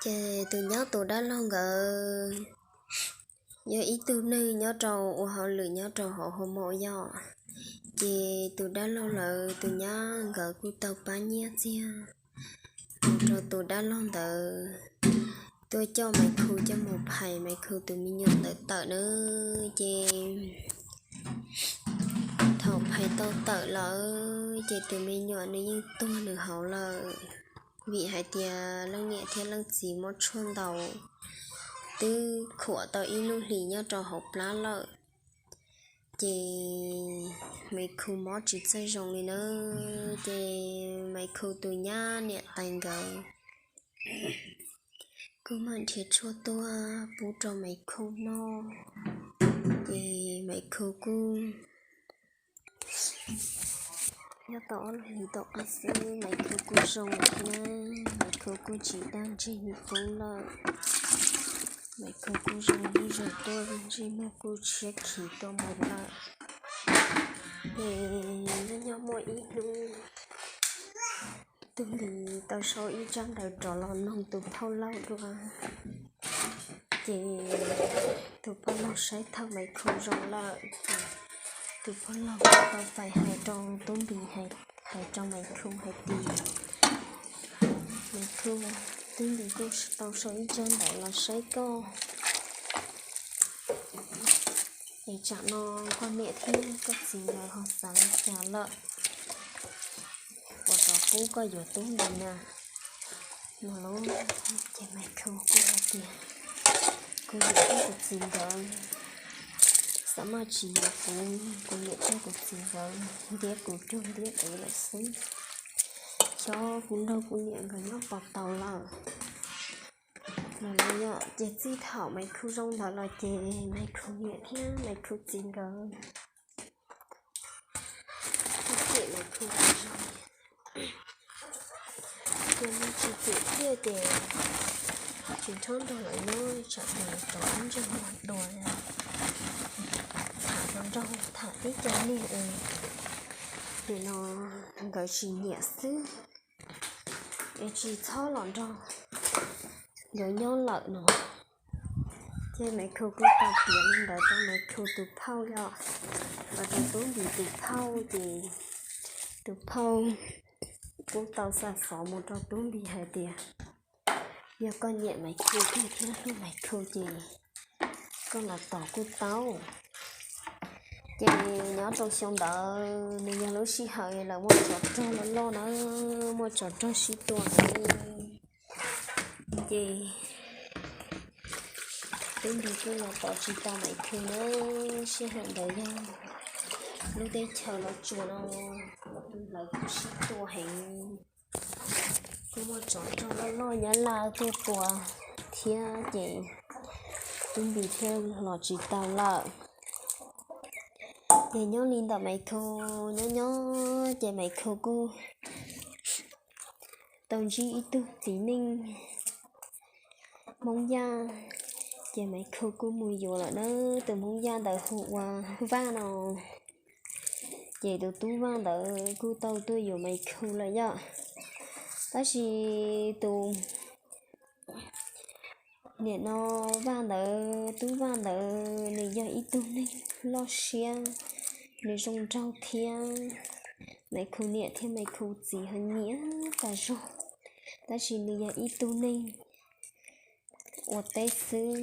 Ces tus nyab tus dab laug nkawd yog ib tug neeg nyob rau ua hauj lwm nyob rau hauv hoo mom yom. Ces tus dab laug lawv tus nyab nkawd kuj tau pab nyiaj txiag mus rau tus dab laug ntawd tuaj coj Maiv Khu coj mus phais Maiv Khu tus me nyuam ntawd tawm na. Ces thaum phais tau tawm lawm ces tus me nyuam nws yeej tuag nws hauv lawm, vim hais tias leej niam thiab leej txiv muab tshuaj ntaus twb khuam tau ib lub hlis nyob rau hauv plab lawm. Ces Maiv Khu mob tsis txawj zoo li na. Ces Maiv Khu tus nyab niam tais nkawd kuj mam nrhiav tshuaj tuaj pub rau Maiv Khu noj. Ces Maiv Khu kuj nyob tau ob lub hlis tom qab xwb Maiv Khu kuj zoo thiab na. Maiv Khu kuj tsis dag ntseg nws qoob lawm. Maiv Khu kuj zoo li zoo tuaj, ntsej muag kuj tshiab khiv tuaj mus lawm. Ces nyob nyob muaj ib hnub, Tub Npis tau sau ib tsab ntawv rov los noog tus phauj laug dua. Ces tus phauj laug saib thaum Maiv Khu zoo lawm, tus phauj laug tau pais hais rau Tub Npis, hais rau Maiv Khu hais tias, Maiv Khu, Tub Npis kuj tau sau ib tsab ntawv los saib koj, es tsam no koj niam thiab koj txiv nkawd ho xav li cas lawm uas rov pub koj yuav Tub Npis na, no lauj. Ces Maiv Khu kuj hais tias, kuv niam thiab kuv txiv nkawd xav maj tsis yuav kuv, kuv niam thiab kuv txiv nkawd ntiab kuv cuag ntiab ev lawm xwb. Xyov kuv nrog kuv niam nkawd nyob puas tau lawm, no lauj. Ces txij thaum Maiv Khu zoo ntawd los ces Maiv Khu niam thiab Maiv Khu txiv nkawd txoj kev Maiv Khu zoo, ces mus tsis txim thiab ces tsis nrog lawv nyob, tsam ces rov qab ntsej muag dua, tham los nrog tham tib co niag es nim no nkawd tsis nyiam xwb, es tsis txhob los nrog nkawd nyob lawm no. Ces Maiv Khu kuj tau piav li ntawd rau Maiv Khu tus phauj yom, los rau Tub Npis tus phauj, ces tus phauj kuj tau xa xov mus rau Tub Npis hais tias, yog koj nyiam Maiv Khu kawg thiab hlub Maiv Khu ces koj los tos kuj tau. Ces nyob rau xyoo ntawd nws yog lub sij hawm lawv muaj tsov rog loj loj na, muaj tsov rog sib tua na. Ces Tub Npis kuj los tos tsis tau Maiv Khu na. Sij hawm ntawd yog lub teb chaws los tsuas no, lawv kuj sib tua heev, kuj muaj tsov rog loj loj Nyab Laj tuaj tua thiab ces Tub Npis thiaj los tsis tau lawm. Ces nyob li ntawm Maiv Khu, nyob nyob ces Maiv Khu kuj tau ntsib ib tug txiv neej Hmoob Yaj, ces Maiv Khu kuj mus yuav lawm na. Tus Hmoob Yaj ntawd hu ua Vaj no, ces tus tub Vaj ntawd kuj tau tuaj yuav Maiv Khu lawm yom. Tab sis tus nim no Vaj ntawd, tub Vaj ntawd nws yog ib tug neeg loj siab, nws zoo nraug thiab, Maiv Khu niam thiab Maiv Khu txiv ho nyiam tas zog, tab sis nws yog ib tug neeg ua teb xwb,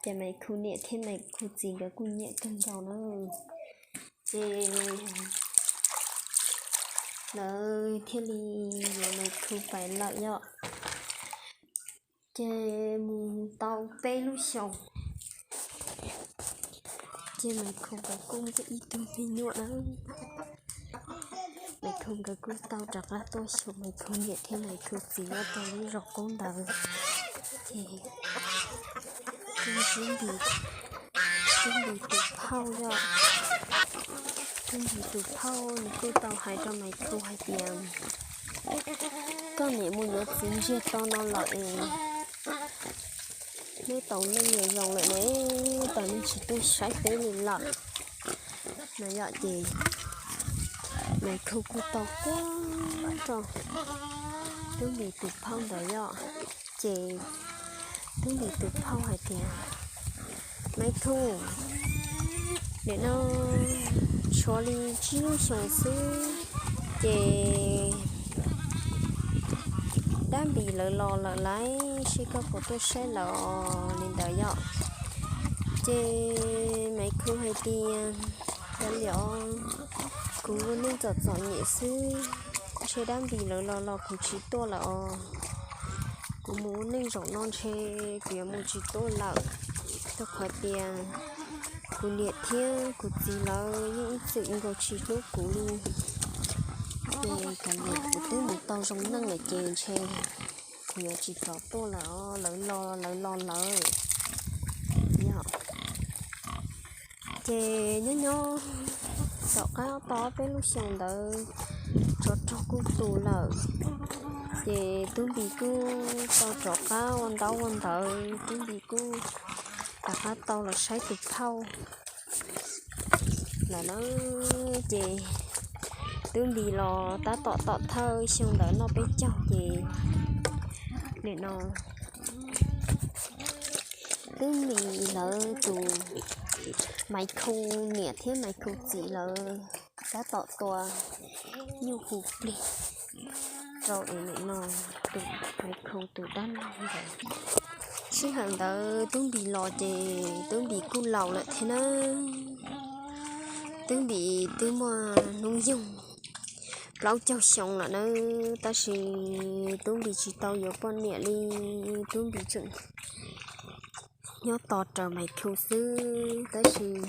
ces Maiv Khu niam thiab Maiv Khu txiv nkawd kuj nyiam kawg nkaus na. Ces lawv thiaj li yuav Maiv Khu pais lawm yom. Ces mus tau peb lub xyoos, ces Maiv Khu nkawd kuj muaj ib tug me nyuam na. Maiv Khu nkawd kuj tau rov qab tuaj xyuas Maiv Khu niam thiab Maiv Khu txiv nyob rau lub zos qub ntawd, ces kuj ntsib Tub Npis tus phauj yom. Tub Npis tus phauj nws kuj tau hais rau Maiv Khu hais tias, koj niam mus yuav txiv ntsiag to no lawm es neb tau neej yuav zoo lawm ne, tau neej tsis tuaj saib peb li lawm no yom. Ces Maiv Khu kuj tau quaj rau Tub Npis tus phauj ntawd yom. Ces Tub Npis tus phauj hais tias, Maiv Khu, nim no tshuav li tsib lub xyoos xwb, ces dab Npis lawv los lawm lauj, seb koj puas tuaj saib lawv li ntawd yom. Ces Maiv Khu hais tias, Kav liam, kuv ua neej txom txom nyem xwb, ntshe dab Npis lawv los los kuv tsis tuaj lawm os. Kuv mus ua neej zaum no ntshe kuv yuav mus tsis tuaj lawm, rau qhov tias kuv niam thiab kuv txiv lawv yeej ib txwm nkaus tsis hlub kuv li. Ces kav liam, kuv twb mus tau zoo neej lawm ces ntshe kuv yuav tsis rov tuaj lawm, lawv los lawv los lawm. Yog ces nyob nyob tom qab tau ob peb lub xyoos ntawd, tsov rog kuj tu lawm. Ces Tub Npis kuj tau rov qab ua ntaub ua ntawv, Tub Npis kuj rov qab tau los saib tus phauj lawm na. Ces Tub Npis los tab tom tom thawj xyoo ntawd noj peb caug ces nim no Tub Npis lawv tus, Maiv Khu niam thiab Maiv Khu txiv lawv tab tom tua nyuj hu plig rau es nim no tus Maiv Khu tus dab laug ntawd. Sij hawm ntawd Tub Npis los ces Tub Npis kuj laus lawm thiab nawb. Tub Npis twb muaj hnub nyoog plaub caug xyoo lawm nawb, tab sis Tub Npis tsis tau yuav poj niam li. Tub Npis tseem nyob tos raws Maiv Khu xwb, tab sis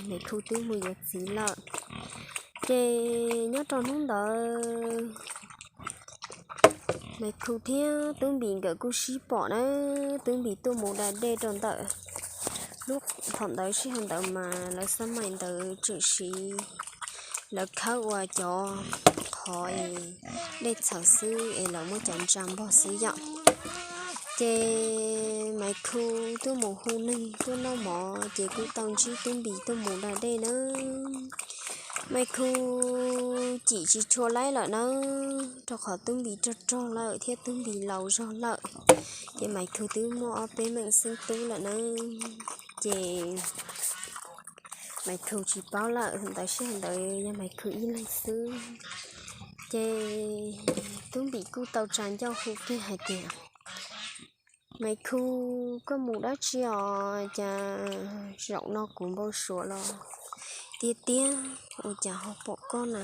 Maiv Khu twb mus yuav txiv lawm. Ces nyob rau hnub ntawd Maiv Khu thiab Tub Npis nkawd kuj sib pom na. Tub Npis tuaj mus da dej rau ntawm lub, thaum ntawd sij hawm ntawd mas lawv xab mais ntawd tseem siv, lawv khawb ua cov qhov es dej txhawv xwb es lawv muab cov ntsa npog xwb yom. Ces Maiv Khu tuaj mus hu neeg tuaj noj mov ces kuj tau ntsib Tub Npis tuaj mus da dej nawb. Maiv Khu cim tsis tshua laib lawm nawb, rau qhov Tub Npis rog rog lawm thiab Tub Npis laus zog lawm. Ces Maiv Khu twb muaj ob peb meem xeeb tub lawm nawb. Ces Maiv Khu tsis paub lawm, ntawd sij hawm ntawd yog Maiv Khu ib leeg xwb. Ces Tub Npis kuj tau tsa ncauj hu kiag hais tias, Maiv Khu, koj mus dab tsi os? Cas zaum no kuv npau suav los tiag tiag, ua cas ho pom koj na?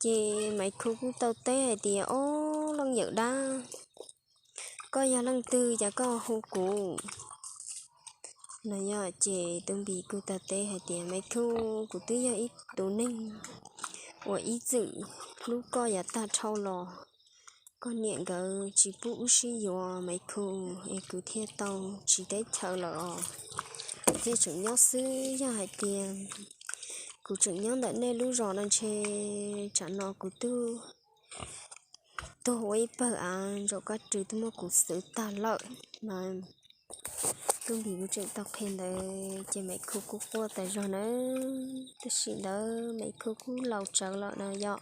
Ces Maiv Khu kuj tau teb hais tias, Ob, leej yawm dab, koj yog leej twg cas koj hu kuv? No yog ces Tub Npis kuj tau teb hais tias, Maiv Khu, kuv twb yog ib tus neeg uas ib txwm hlub koj yav tag dhau los, koj niam nkawd tsis pub wb sib yuav Maiv Khu, es kuv thiaj tau tsiv teb chaws lawm os. Kuv thiaj tseem nyob xwb, yog hais tias kuv tseem nyob ntawm nej lub zos no ntshe tsam no kuv twb tuag ua ib pawg av, ntsaum kab rwg twb muab kuv xwv tag lawm no. Tub Npis kuj tseem tau qhia ntawd ces Maiv Khu kuj quaj tas zog nawb. Tam sim ntawd Maiv Khu kuj laus tsawv lawm na yom.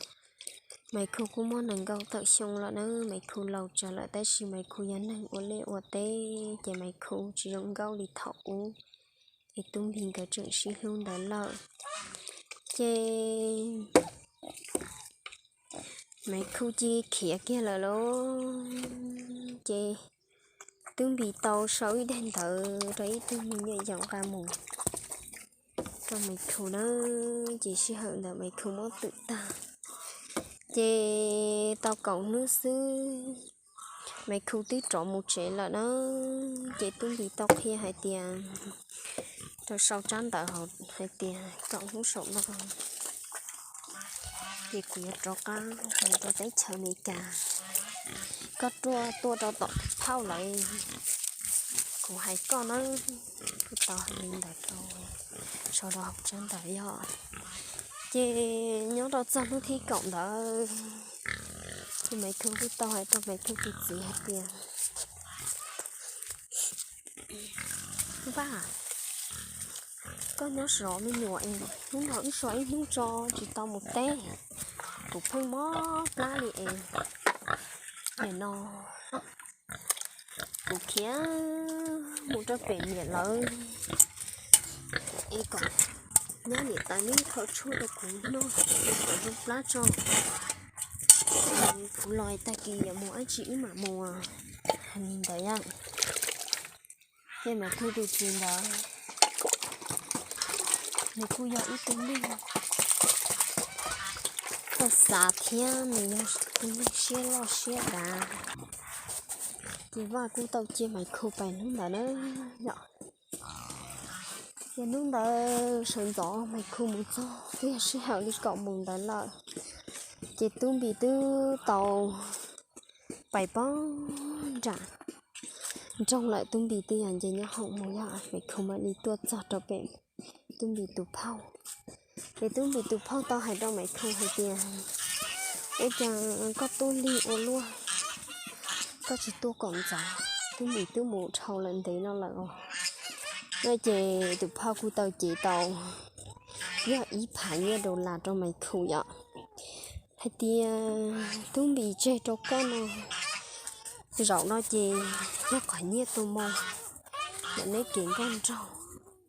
Maiv Khu kuj muaj nees nkaum tawm xyoo lawm na, Maiv Khu laus tsawv lawm tab sis Maiv Khu yog neeg ua liaj ua teb ces Maiv Khu tsis zoo nkauj li thaum ub, es Tub Npis nkawd tseem sib hlub ntawd lawm. Ces Maiv Khu cia li khiav kiag lawm lauj. Ces Tub Npis tau sau ib daim ntawv rau ib tug me nyuam yaus nqa mus rau Maiv Khu na, ces sij hawm ntawd Maiv Khu muab twm tag. Ces tau kaum hnub xwb Maiv Khu twb rov mus tsev lawm na. Ces Tub Npis tau qhia hais tias, rau sau tsab ntawv hais tias kaum hnub saum no ces kuv yuav rov qab mus rau teb chaws Amelikas. Koj tuaj, tuaj rau tom phauj lawv, kuv hais koj na. Kuv tau hais li ntawd rau, sau rau hauv tsab ntawv yog. Ces nyob rau txog hnub thib kaum ntawd ces Maiv Khu kuj tau hais rau Maiv Khu tus txiv hais tias, Vaj, koj nyob zov me nyuam es hnub no wb so ib hnub tso tsis tau mus teb, kuv pheej mob plab li es nim no Kuv khiav mus rau pem niam lawv es kom nyab niam tais neb kho tshuaj rau kuv noj kom zoo plab tso. Kuv los tag kis yuav mus dab tsi wb mam mus. Hais li ntawd yom. Ces Maiv Khu tus txiv ntawd, nws kuj yog ib tug neeg txawj xav thiab nws yog tus neeg siab loj siab dav. Ces Vaj kuj tau cia Maiv Khu pais hnub ntawd na yom. Ces hnub ntawd sawv ntxov Maiv Khu mus txog twb yog sij hawm li kaum moos ntawd lawm. Ces Tub Npis twb tau pais pog nram nroog lawm, Tub Npis twb yog nce nyob hoom mus yog Maiv Khu mam li tuaj txog rau pem. Tub Npis tus phauj, ces Tub Npis tus phauj tau hais rau Maiv Khu hais tias, Ua cas koj tuaj lig ua luaj, koj tsis tuaj kom ntxov? Tub Npis twb mus dhau lawm ntev no lawm os. No ces tus phauj kuj tau cev tau yog ib phav nyiaj dollar rau Maiv Khu yom, hais tias, Tub Npis tseg rau koj no, zaum no ces yog qhov nyiaj tus mus, lam neb kev nkauj nraug,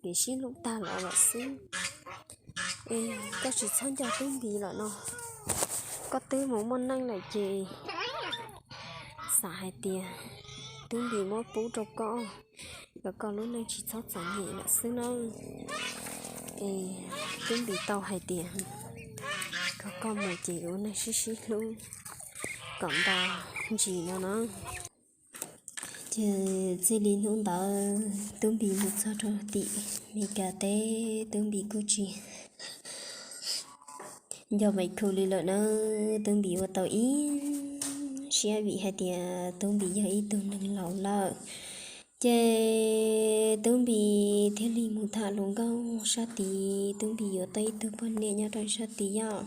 kev sib hlub tag lawm lawm xwb. Es koj tsis txhob nco Tub Npis lawm no, koj twb mus muaj neej lawm ces xav hais tias Tub Npis muab pub rau koj, kom koj lub neej tsis txhob txom nyem lawm xwb nawb. Es Tub Npis tau hais tias, Kom koj mus ces ua neej sib sib hlub kom nto ntsis no na. Ces txij li hnub ntawd Tub Npis mus txog rau tim Meskas teb, Tub Npis kuj tsis nco Maiv Khu li lawm na. Tub Npis ua tau ib siab vim hais tias Tub Npis yog ib tug neeg laus lawm. Ces Tub Npis thiaj li mus tham hluas nkauj sab tid, Tub Npis yuav tau ib tug poj niam nyob rau sab tid yom.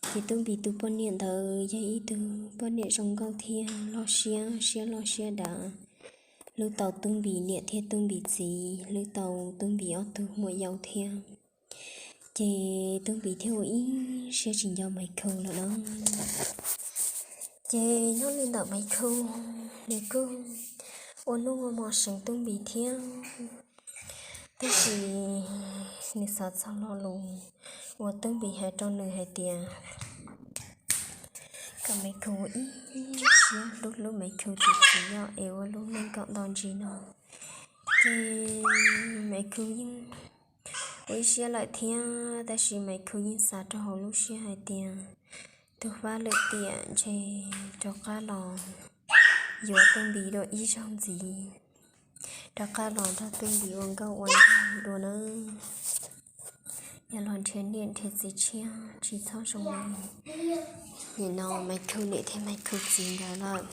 Ces Tub Npis tus poj niam ntawd yog ib tug poj niam zoo nkauj thiab loj siab, siab loj siab dav, hlub tau Tub Npis niam thiab Tub Npis txiv, hlub tau Tub Npis ob tug muam yau thiab. Ces Tub Npis thiaj ua ib siab tsis nco Maiv Khu lawm na. Ces nyob li ntawm Maiv Khu, nws kuj ua nuj ua mo seev Tub Npis thiab, tab sis nws xav txog lo lus uas Tub Npis hais rau nws hais tias kom Maiv Khu ua ib siab hlub hlub Maiv Khu tus txiv yom, es ua lub neej kom nto ntsis no. Ces Maiv Khu yeej ua ib siab lawm thiab, tab sis Maiv Khu yeej xav rau hauv lub siab hais tias tus fab lwm tiam ntshe rov qab los yuav Tub Npis dua ib zaug ntxiv, rov qab los nrog Tub Npis ua nkauj ua nraug dua nawb. Yog los nrhiav niam nrhiav txiv tshiab tsis txhob zoo li nim no Maiv Khu niam thiab Maiv Khu txiv nkawd lawm.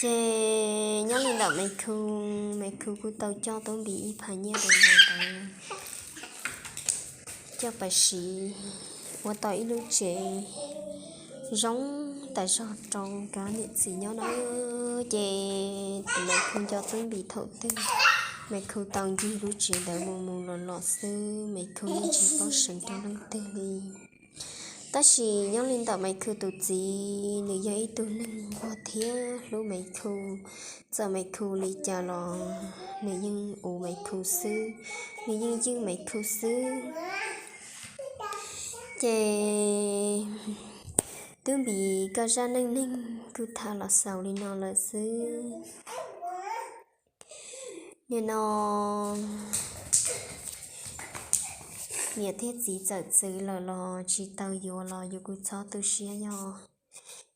Ces nyob li ntawm Maiv Khu, Maiv Khu kuj tau coj Tub Npis ib phav nyiaj rau nkawd ntawd coj pais siv ua tau ib lub tsev zoo tas zog rau nkawd niam txiv nyob na. Ces Maiv Khu nco Tub Npis thaum twg, Maiv Khu tau ncig lub tsev ntawd mus mus los los xwb, Maiv Khu yeej tsis paub seev rau leej twg li. Tab sis nyob li ntawm Maiv Khu tus txiv, nws yog ib tug neeg nquag thiab hlub Maiv Khu. Txawm Maiv Khu li cas los nws yeej uv Maiv Khu xwb, nws yeej ywj Maiv Khu xwb. Ces Tub Npis koj zaj neej neeg kuj tham los xaus li no lawm xwb. Nim no niam thiab txiv txawm txwv lawm los tsis tau yuav los yus kuj txhob tu siab yog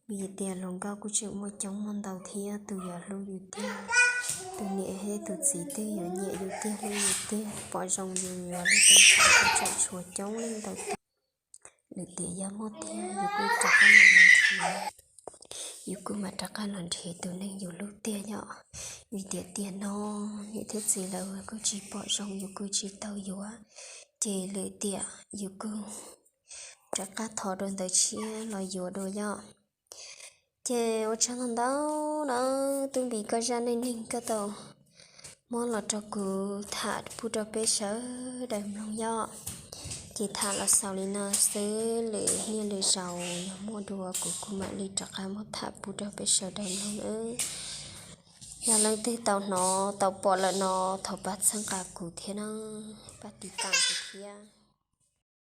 vim tias hluas nkauj kuj tseem muaj coob muaj ntau thiab, tus yuav hlub yus tiag, tus niam thiab tus txiv twg yuav nyiam yus tiag hlub yus tiag pom zoo yus yuav lub teb chaws kuj tseem tshuav coob leej ntau tiag. Lwm tiam yog muaj tiag yus kuj rov qab mam mus nrhiav, yus kuj mam rov qab los nrhiav tus neeg yus hlub tiag yom. Vim tiam tiam no niam thiab txiv lawv kuj tsis pom zoo yus kuj tsis tau yuav, ces lwm tiam yus kuj rov qab thov dua ntawv tshiab los yuav dua yom. Ces ua tsaug ntau ntau na, Tub Npis koj zaj neej neeg koj tau muab los rau kuv tham pub rau peb sawv daws mloog yom. Ces tham los xaus li no xwb, lwm niaj lwm zaus yog muaj dua kuv kuj mam li rov qab muab tham pub rau peb sawv daws mloog nawb. Yog leej twg tau hnov tau pom lawm no, thov pab txhawb nqa kuv thiab na, pab tiv tas kuv thiab.